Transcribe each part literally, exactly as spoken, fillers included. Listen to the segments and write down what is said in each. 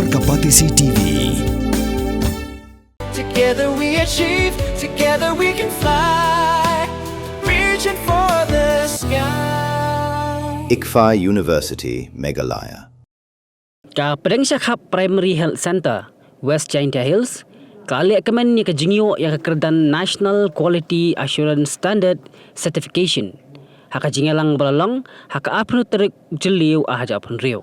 Ka Batesi T V. Together we achieve, together we can fly. Reaching for the sky. ICFAI University, Meghalaya. Ka Pdeng Shakhap Primary Health Centre, West Jaintia Hills, ka la lehkmen ïa ka jingïoh ïa ka kyrdan National Quality Assurance Standard Certification ha ka jingïalang ba la long ha ka arphew tarik Jylliew arhajar arphew hynriew.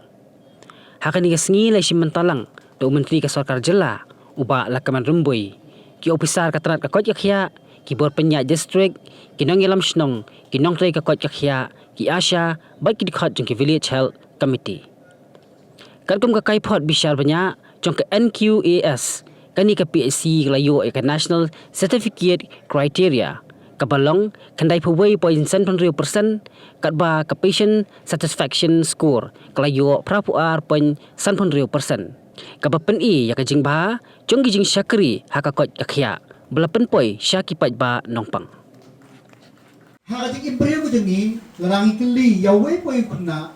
Ha kane ka sngi la shim bynta lang da u Myntri ka Sorkar Jylla, u Bah Lahkmen Rymbui, ki ophisar ka tnat ka koit ka khiah, ki bor pynïaid district, ki nongïalam shnong, ki nongtrei ka koit ka khiah, ki ASHA bad ki dkhot jong ki Village Health Committee. Katkum ka kaiphod bishar bniah jong ka NQAS, kane ka PHC ka la ïoh ïa ka National Certificate Criteria kaba long khyndaiphew wei point san phew hynriew percent, katba ka Patient Satisfaction Score ka la ïoh phraphew ar point san phew hynriew percent, kaba pyni ïa ka jingbha jong ki jingshakri ha ka koit ka khiah ba la pynpoi sha ki paidbah nongpang. Ha ka jingim briew ka jong ngi, lada ngi kylli ïa uwei pa u khynnah,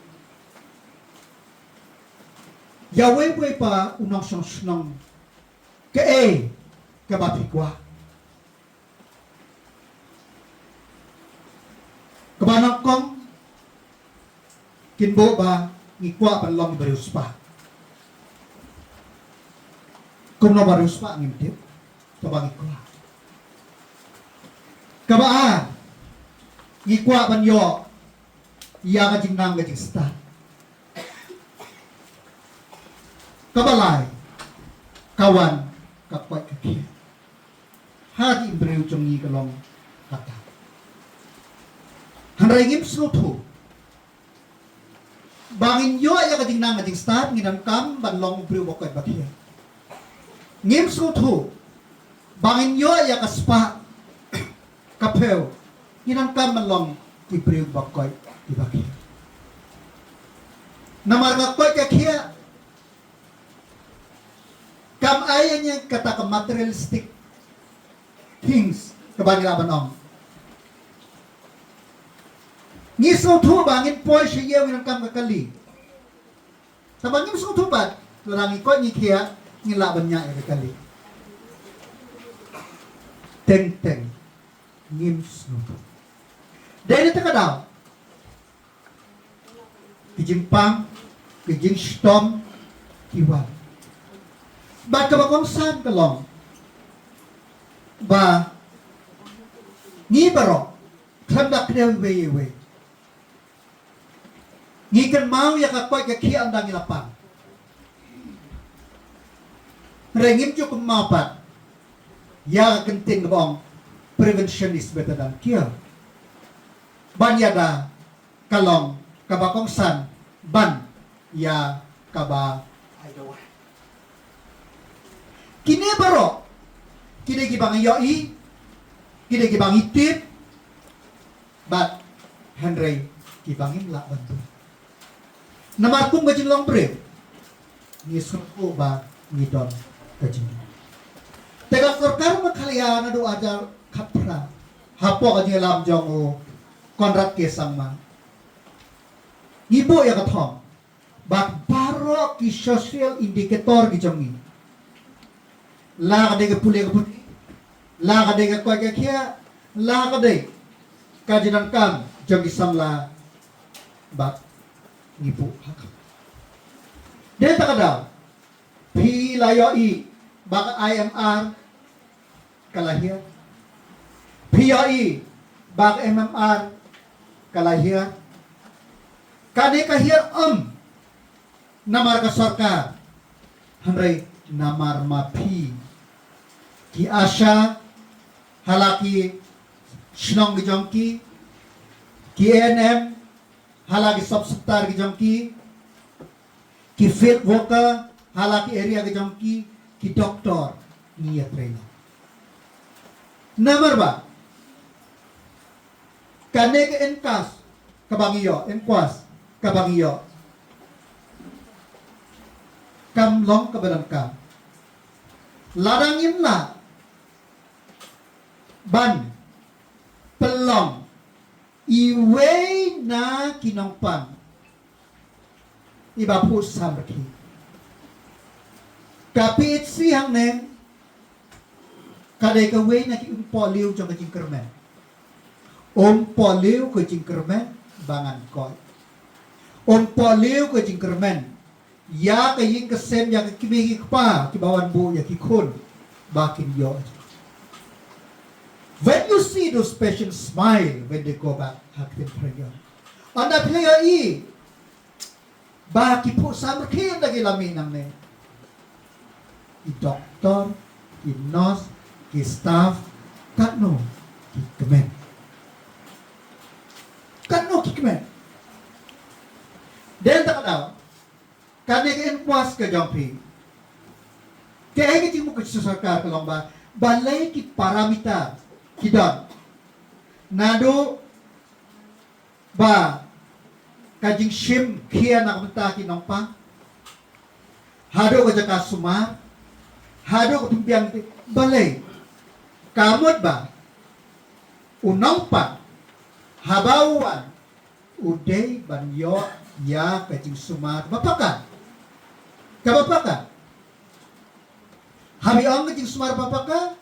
ïa uwei pa u nongshong shnong, kaei kaba phi kwah? Kaba nyngkong, kin buh ba ngi kwah ban long ki briew spah. Kumno ba briew spah ngim tip, kaba ngi kwah. Kaba ar, ngi kwah ban ïoh ïa ka jingnang ka jingstad. Kaba lai, ka wan ka koit ka khiah. Ha ki briew jong ngi ka long kata. Hynrei ngim sngewthuh ba ngin ïoh ïa ka jingnang ka jingstad, ngi donkam ban long u briew ba koit ba khiah. Ngim sngewthuh ba ngin ïoh ïa ka spah ka phew, ngi donkam ban long ki briew ba koit ki ba khiah. Namar ka koit ka khiah kam ai ïa ngi kata ka materialistic things kaba ngi lah ban ong. Ngi sngewthuh ba ngin poi sha ïew, ngi donkam ka kali. Tangba ngim sngewthuh pat lada ngi koit ngi khiah, ngin lah ban ñiah ïa ka kali. Teng teng ngim sngewthuh. Dei na kata ka daw ki jingpang, ki jingshitom ki wan. Bad kaba kongsan ka long ba ngi baroh, khlem da kdew iwei ïa iwei, ngi kynmaw ïa ka koit ka khiah ynda ngi la pang. Hynrei ngim ju kynmaw pat ïa ka kyntien kaba ong, "Prevention is better than cure." Ban ïada ka long kaba kongsan ban ïa kaba ai dawai. Kine baroh ki dei kiba ngi ïohi, ki dei kiba ngi tip, bad hynrei kiba ngim lah ban buh. Namar kum ka jinglong briew, ngi sngewthuh ba ngi don ka jingim. Te ka sorkar Meghalaya naduh arhajar khatphra, hapoh ka jingïalam jong u Conrad K Sangma, ngi buh ïa ka thong ba baroh ki social indicator ki jong ngi, la ka dei ka pule ka pule, la ka dei ka koit ka khiah, la ka dei ka jingdonkam jong ki samla, ba ngi buh ha ka. Dei ta ka daw, phi la ïohi ba ka IMR ka la hiar. Phi ïohi ba ka MMR ka la hiar. Kane ka hiar ym namar ka sorkar, hynrei namar ma phi, ki ASHA ha la ki shnong ki jong ki, ki ANM ha la ki sub centre ki jong ki, ki field worker ha la ki area ki jong ki, ki doktor, ngi ïatrei noh. Namar ba kane ka MCAS kaba ngi ïoh, MCAS kaba ngi ïoh, kam long kaba donkam lada ngim lah ban pynlong iwei na ki nongpang iba phuh samrkhie. Ka P H C hangne ka dei kawei na ki umpohliew jong ka jingkyrmen. Umpohliew ka jingkyrmen ba ngan koit. Umpohliew ka jingkyrmen ïa ka ïing ka sem, ïa ka kmie ki kpa kiba wan buh ïa ki khun ba kin ïoh. When you see those patients smile when they go back, ha ktien phareng ïa, ynda phi la ïohi ba ki phuh samrkhie ynda ki la mih nangne, ki doktor, ki nurse, ki staff, katno ki kmen. Katno ki kmen. Dei na kata ka daw, kane ka inquest ka jong phi, kaei ka jingmut ka sorkar ka long ba, balei ki parameter ki don, naduh ba ka jingshim khia na ka bynta ki nongpang, haduh ka jaka sumar, haduh ka pynbiang, balei? Ka mut ba u nongpang haba u wan, u dei ban ïoh ïa ka jingsumar ba paka. Kaba paka. Haba ong ka jingsumar ba paka,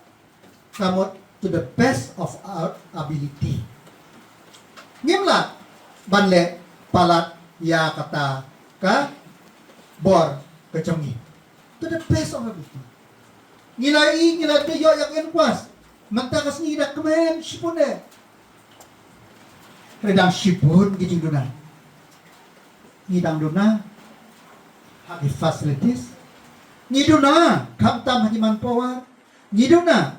ka mut to the best of our ability. Ngim lah ban leh palat ïa kata ka bor ka jong ngi. To the best of our ability. Ngi la i, ngi la dei ïoh ïa ka inquest. Mynta ka sngi da kmen shibun eh. Hynrei dang shibun ki jingduna. Ngi dang duna ha ki facilities. Ngi duna khamtam ha ki manpower. Ngi duna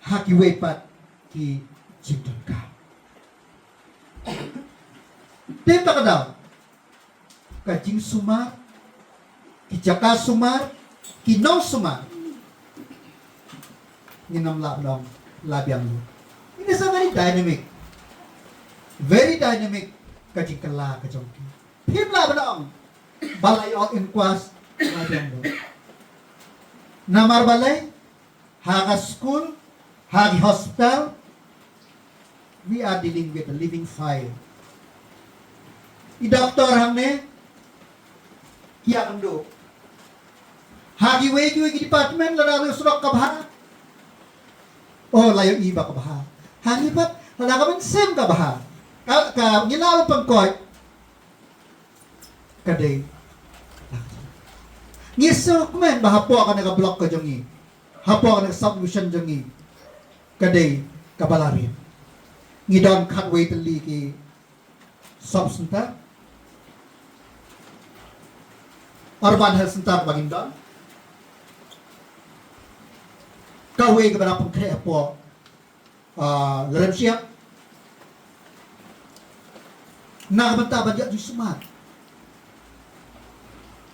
ha kiwei pat ki jingdonkam. Te ta ka daw, ka jingsumar, ki jaka sumar, ki nongsumar, ngin ym lah ban ong la biang lut. It is a very dynamic, very dynamic ka jingkylla ka jong ki. Phim lah ban ong ba la ïoh inquest la biang lut. Namar balei? Ha ka skul, ha ki hospital, we are dealing with a living fire. I doktor hangne ki ïakynduh. Ha kiwei kiwei ki department, lada ka surok ka bha, oh, la ïohi ba ka bha. Hangne pat lada ka mynsiem ka bha, ka, ka ngi lah ban pynkoit. Ka dei, ngi sngewkmen ba hapoh kane ka block ka jong ngi, hapoh kane ka sub-division jong ngi, ka dei kaba la rit. Ngi don khatwei tylli ki sub center, urban health center ba ngin don. Kawei kaba la pynkhreh hapoh, ah, Lyremshyiap, na ka bynta ban ïoh jingsumar.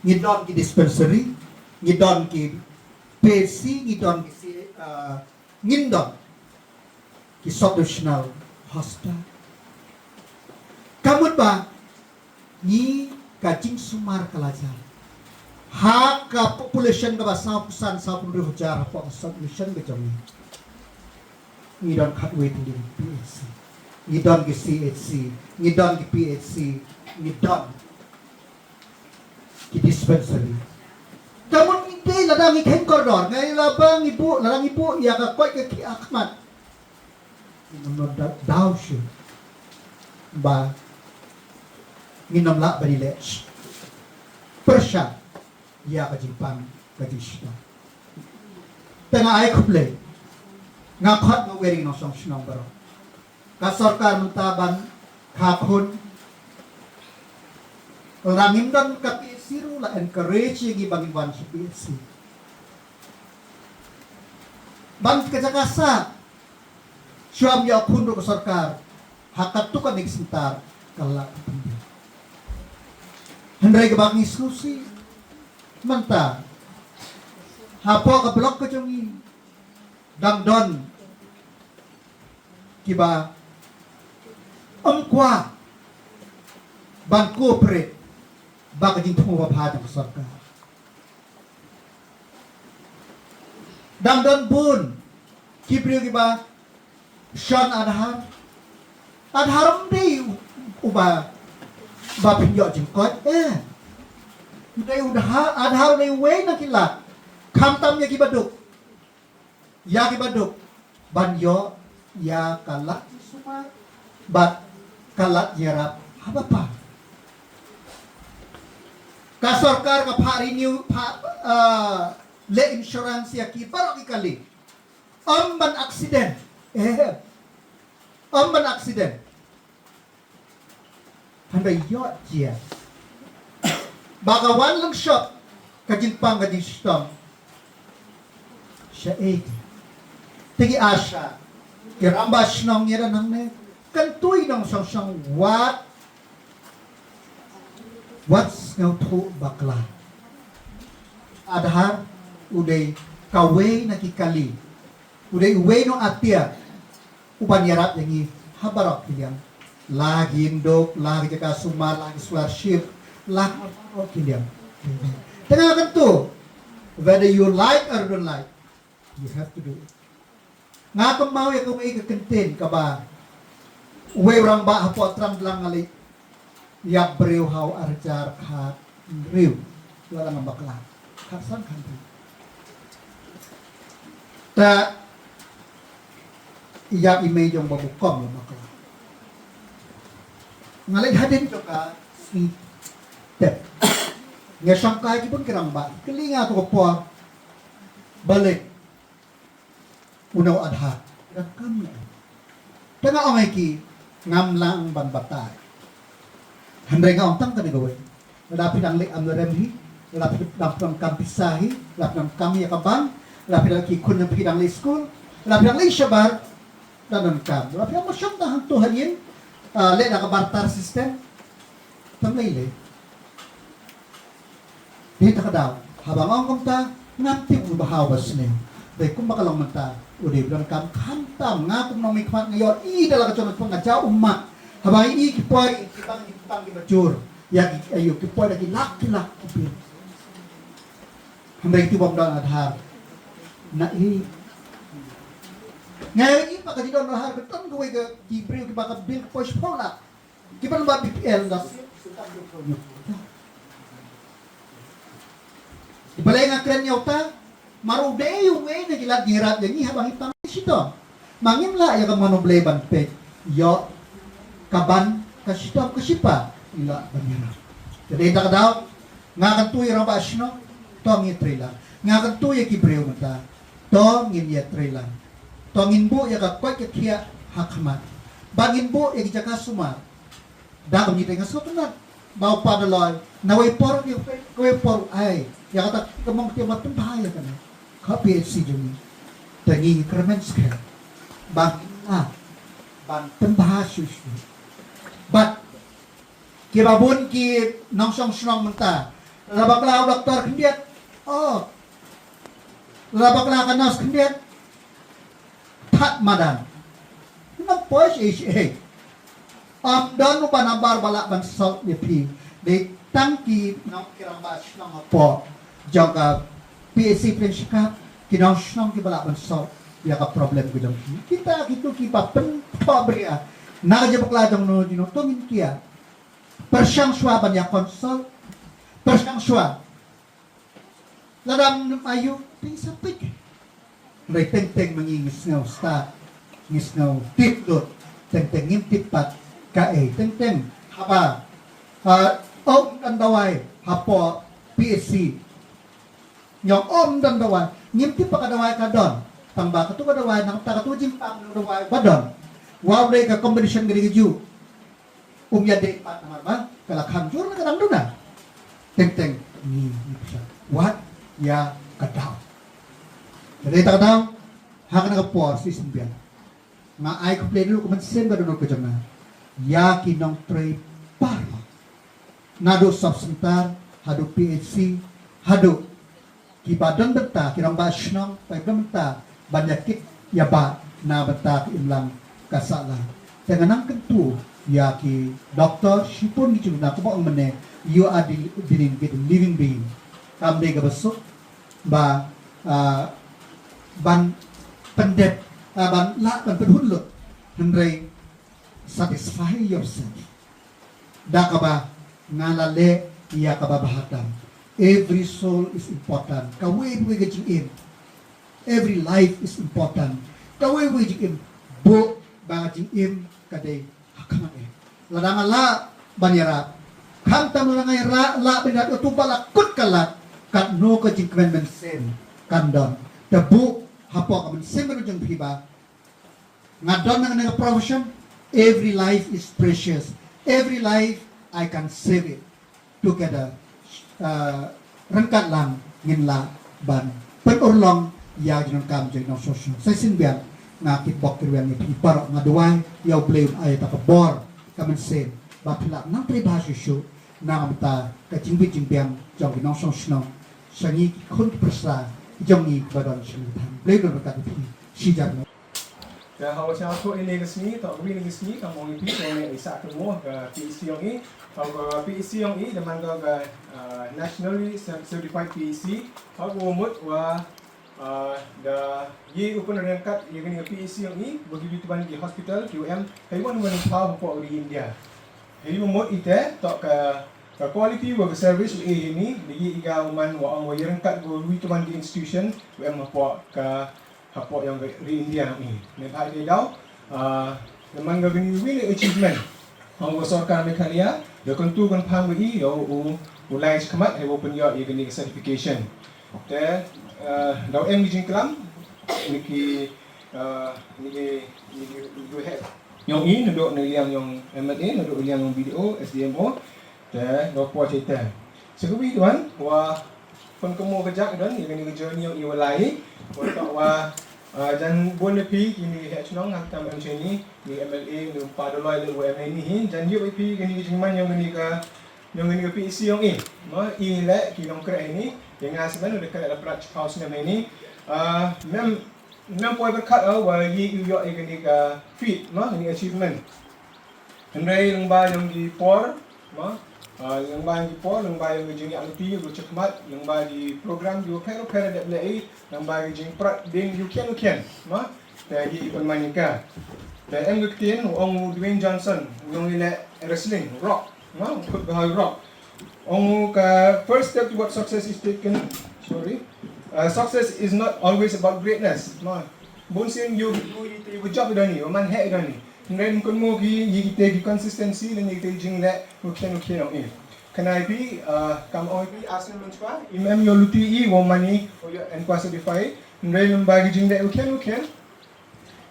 Ngi don ki dispensary, ngi don ki P H C, ngi don ki C-, ah, ngin don ki sub-divisional hospital. Ka mut ba ngi, ka jingsumar ka la jia ha ka population kaba sawphew san, sawphew hynriew hajar hapoh ka sub-division ka jong ngi. Ngi don khatwei tylli ki P H C, ngi don ki C H C, ngi don ki P H C, ngi don ki dispensary. Ka mut ngi dei, lada ngi kheiñ kordor, ngi la ba ngi buh, lada ngi buh ïa ka koit ka khiah ha khmat, ngin ym daw, daw shuh ba ngin ym lah ban ïaleh pyrshah ïa ka jingpang ka jingshitom. Te nga ai khublei, nga khot, nga wei ïa ngi nongshong shnong baroh. Ka sorkar mynta ban kha khun, lada ngim don ka P H C ruh la encourage ïa ngi ba ngin wan sha P H C. Ban ka jaka sah, shuwa ym ïoh khun ruh ka sorkar, ha katto katne ki center ka la pynbiang. Hynrei kaba ngi sngewsih mynta, hapoh ka block ka jong ngi dang don kiba ym kwah ban cooperate bad ka jingthmu babha jong ka sorkar. Dang don bun ki briew kiba shon Aadhaar. Aadhaar ym dei u-, uba, ba phin ïoh jingkoit, eh. Ym dei u Aadhaar, Aadhaar u dei uwei na ki lad Khamtam ïa ki baduk. Ïa ki baduk ban ïoh ïa ka lad sumar bad ka lad ïarap ha bapar. Ka sorkar ka phah renew, phah, ah, leh insurance ïa ki baroh ki kali. Ym ban accident. Eh. Ym ban accident. Hynrei ïoh jia ba ka wan lem shop ka jingpang ka jingshitom. Sha ei te ki ASHA, ki rangbah shnong ïa da nangne, kan tui nongshong shnong wat, wat sngewthuh bakla. Aadhaar u dei kawei na ki kali, u dei uwei na u atiar u ban ïarap ïa ngi ha baroh ki liang. La ki jingduk, la ki jaka sumar, la ki scholarship, la ha baroh ki liang. Te nga kyntu, whether you like or don't like, you have to do it. Nga kynmaw ïa kawei ka kyntien kaba uwei u rangbah hapoh Tramdlang nga leit ïap briew ha u ar hajar khathynriew. La dang bakla. Khatsan khathynriew. Te ïa i mei jong ba bukom la bakla. Nga leit hadien jong ka sngi Tep. Nga shongkai ki bun ki rangbah. Kylli nga to ka por ba leit u na u Aadhaar. Nga kam ne. Te nga ong ïa ki ngam lah ban batai. Hynrei nga ong tang kane kawei. Lada phi dang leh amlarem hi, lada phi dang pyndonkam pisa hi, lada phi donkam ïa ka bank, lada phi dang, ki khun jong phi dang leh skul, lada phi dang leh shabar, dang donkam. Lada phi dang mashong dang hangto ha ïing, ah, leh da ka barter system. Tang lei lei. Dei ta ka daw. Haba nga ong kumta, ngam tip u ba haw ba sniew. Dei kumba ka long mynta, u dei u donkam khamtam, nga kum nongmihkhmat nga ïohi da la ka jong ka nga jaw ummat. Haba ngi i ki poi, ki bang, ki bang kiba jur. Ïa ki, ayu, ki poi da ki lak, ki lak, ki poi. Hynrei kito bym don Aadhaar. Na i. Nga ïohi ba ka dei don Aadhaar, ka don kawei ka, ki briew kiba ka bill ka poi shiphew lak. Kiba don ba BPL da. Balei nga kren ïa uta? Namar u dei uwei na ki lad ïarap ïa ngi haba ngi pang shitom. Ma ngim lah ïa ka mon U Blei ban peit ïoh ka ban ka shitom ka shipa, ngi lah ban ïarap. Te dei ta ka daw, nga kyntu ïa rangbah shnong, to ngin ïatreilang. Nga kyntu ïa ki briew mynta, to ngin ïatreilang. To ngin buh ïa ka koit ka khiah ha khmat. Ba ngin buh ïa ki jaka sumar. Da ka mih te nga sngewtynnat ba u Phadar Loi, na wei por, na wei por ai ïa kata ka mong te, ma pynbha ïa kane ka PHC jong ngi. Te ngi kyrmen skhem ba ngi lah ban pynbha shuh shuh. Bad kiba bun ki nongshong shnong mynta, lada bakla u doktor khyndiat, oh, lada bakla ka nurse khyndiat, thad madan. Ngam poi shisha. Ym don uba nabar ba lah ban solve ïa phi. Dei tang ki nong, ki rangbah shnong hapoh jong ka PHC Pyrshah, ki nong shnong kiba lah ban solve ïa ka problem ka jong ki. Kita kito kiba pynpaw bria na ka jingbakla jong no jong no, to ngin kiar. Pyrshang shuwa ban ïa consult. Pyrshang shuwa. Lada ym ayu, phin sa peit. Hynrei teng teng ma ngi ngi sngew stad, ngi sngew tip lut, teng teng ngim tip pat kaei. Teng teng haba, ah, ym don dawai hapoh PHC. Ngi ong ym don dawai, ngim tip ba ka dawai ka don. Tang ba katu ka dawai, nangta katu jingpang dawai ba don. Wat lei ka combination ka dei kajuh. Um ïa dei pat namar ba ka la kham jur na ka dang duna. Teng teng ngi, ngi pyrshang. Wat ïa ka daw. Ka dei ta ka daw. Ha kane ka por shisien biang, nga ai khublei ruh ka mynsiem ka dohnud ka jong nga ïa ki nongtrei baroh, naduh sub center haduh PHC haduh kiba don bynta, ki rangbah shnong ba don bynta ban ïa kit ïa bah na bynta ka imlang ka sahlang. Te nga nang kyntu ïa ki doktor shibun ki jingduna, kumba ong mynne, you are de-, dealing with a living being. Kam dei kaba suk ba, ah, ban pyndep, ah, ban lah ban pynhun lut. Hynrei satisfy yourself da kaba nga la leh ïa kaba bha tam. Every soul is important. Kawei kawei ka jingim. Every life is important. Kawei kawei ka jingim. Buh ba ka jingim ka dei ha khmat eh. Lada nga lah ban ïarap. Khamtam lada nga ïarap lah ban ïarap, ïa uto ba la kut ka lad. Katno ka jingkmen mynsiem kan don. Te buh hapoh ka mynsiem ka jong phi ba nga don na kane ka profession. Every life is precious. Every life I can save it together. Uh, ryngkat lang ngin lah ban pynurlong ïa ka jingdonkam jong ngi nongshong shnong. Sa shisien biang nga kitbok kitrwiang ïa phi baroh, nga duwai ïa U Blei un ai ïa ka bor ka mynsiem ba phin lah nang trei bha shuh shuh na ka bynta ka jingbit jingbiang jong ki nongshong shnong, sha ngi ki khun ki pyrsa jong ngi kiba don sha ngi than. Blei un ryngkat ïa phi shi jar. Te haba sngewthuh ïa kane ka sngi, to kawei na ki sngi, kam ong ïa phi, to ne i sah kynmaw ka P H C yong i, to ka P H C yong i, da man ka, ka, ah, Nationally Cer-, Certified P H C, haba mut wa, ah, da ïa u pynryngkat ïa kane ka P H C yong i, ba ki wi tymmen ki hospital, ki em, ha iwei iwei i thaw hapoh ri India. Ha iwei mut ite, to ka, ka quality wa ka service wa i hini, da ïa i ka u man wa ong wa ïaryngkat wa wi tymmen ki institution, wa em hapoh ka hapoh ïong ka ri India ngi. Neibhah ïa ka daw, ah, da man ka kani ka wi na achievement. Haba ka sorkar Meghalaya da kyntu kynpham ïa i, ïa u, u lai shakhmat, haba pynïoh ïa kani ka certification. Te, ah, daw em ki jingklam, na ki, ah, na ki, na ki, na ki heh. Ïong i, naduh na liang ïong M L A, naduh liang ïong B D O, S D M O, te, daw poi te. Sa kawei don, wa, pynkomo ka jaka don, ïa kani ka journey ïong i wa lai, wa toh wa, ah, jan bun na phi, kini ki heh chnong, ha tam em cheni, ni M L A, ni pa doloi le wa M L A ni hi, jan ïoh ïa phi, kani ka jingman ïong kani ka, ïong kani ka P H C ïong i, ma, i le, ki nongkreh ini, ïa nga smen, u da kreh la prat chiphaw snem ini, ah, mem, mem poi pyrkhat, ah, wa i ïoh ïa kani ka feat, ma, kani achievement. Hynrei lyngba ïong ki por, ma, ah, lyngba ïong ki por, lyngba ïong ki jingïaid lynti, ïong ki jingkhmat, lyngba ki program, ki bapher bapher dep leh i, lyngba ki jingprat, ding, ïong kien, ïong kien, ma, te i pynman ïa ka. Te em ka ktien, ong u Dwayne Johnson, u nongleh wrestling, rock, ma, u khut bha rock. Ong u ka first step toward success is taken, sorry, uh, success is not always about greatness, ma. Bun sien ïoh, ïoh, ïoh, ïoh jop i don i, ïoh man heh i don i. Hynrei ym kynmaw ki, ïa kita ki consistency, lane ïa kita ki jingleh, u kien, u kien, ong i. Kane phi, ah, kam ong phi, Arsenal mynchwa, im em ïoh luti i, wa man i, wa ïoh NAQUA certify. Hynrei lyngba ki jingleh, u kien, u kien.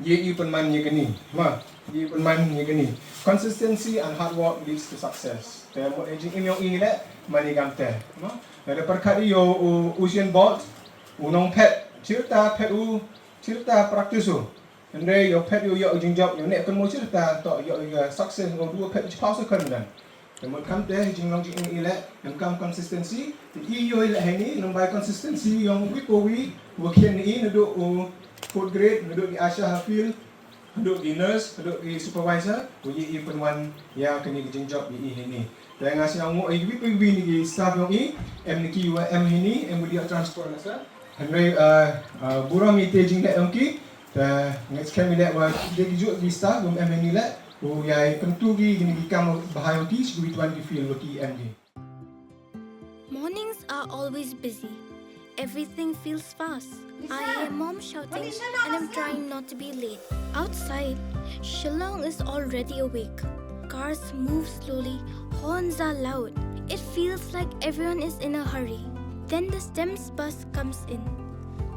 Ïa i pynman ïa kani, ma, ïa i pynman ïa kani. Consistency and hard work leads to success. Te mo e jingim ïong i leh, man i kam te, ma. Lada pyrkhat ïa u Usain Bolt, u nongphet, chirta phet u, chirta practice u. Hynrei ïoh phet ïoh ïoh jingjop ïoh ne kan mo chirta to ïoh ïa success ngau dua phet chiphaw second dan. Te mut kam te jinglong jingim i leh, em kam consistency, i ïoh i leh heini, lyngba consistency ïong wi po wi, wa khian i naduh u fourth grade, naduh ki usher ha field, naduh ki nurse, naduh ki supervisor, u i i pynwan ïa kani ki jingjop i i heini. Te nga sngew nguh ïa wi po wi ni ki staff ïong i, em ni ki wa em heini, em u dei transfer na sa. Hynrei, uh, uh, burom ïa te jingleh ïong ki, te nga skhem i leh wa ki dei ki juh ki staff, ym em heini leh, u ïai pyntu ki, kini ki kam bha ïong ki, shu ki wan ki feel wa ki em ki. Mornings are always busy. Everything feels fast. I hear mom shouting and I'm trying not to be late. Outside, Shillong is already awake. Cars move slowly, horns are loud. It feels like everyone is in a hurry. Then the STEMS bus comes in.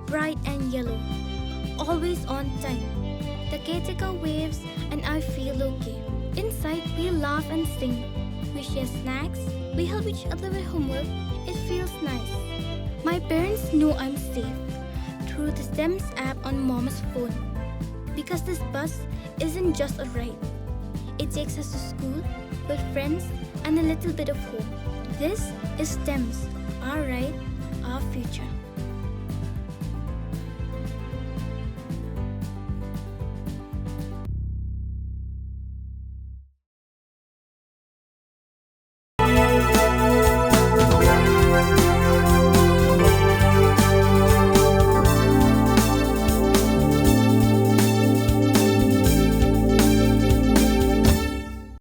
Bright and yellow. Always on time. The caretaker waves and I feel okay. Inside, we laugh and sing. We share snacks. We help each other with homework. It feels nice. My parents know I'm safe through the STEMS app on mom's phone. Because this bus isn't just a ride. It takes us to school, with friends, and a little bit of home. This is STEMS, our ride, our future.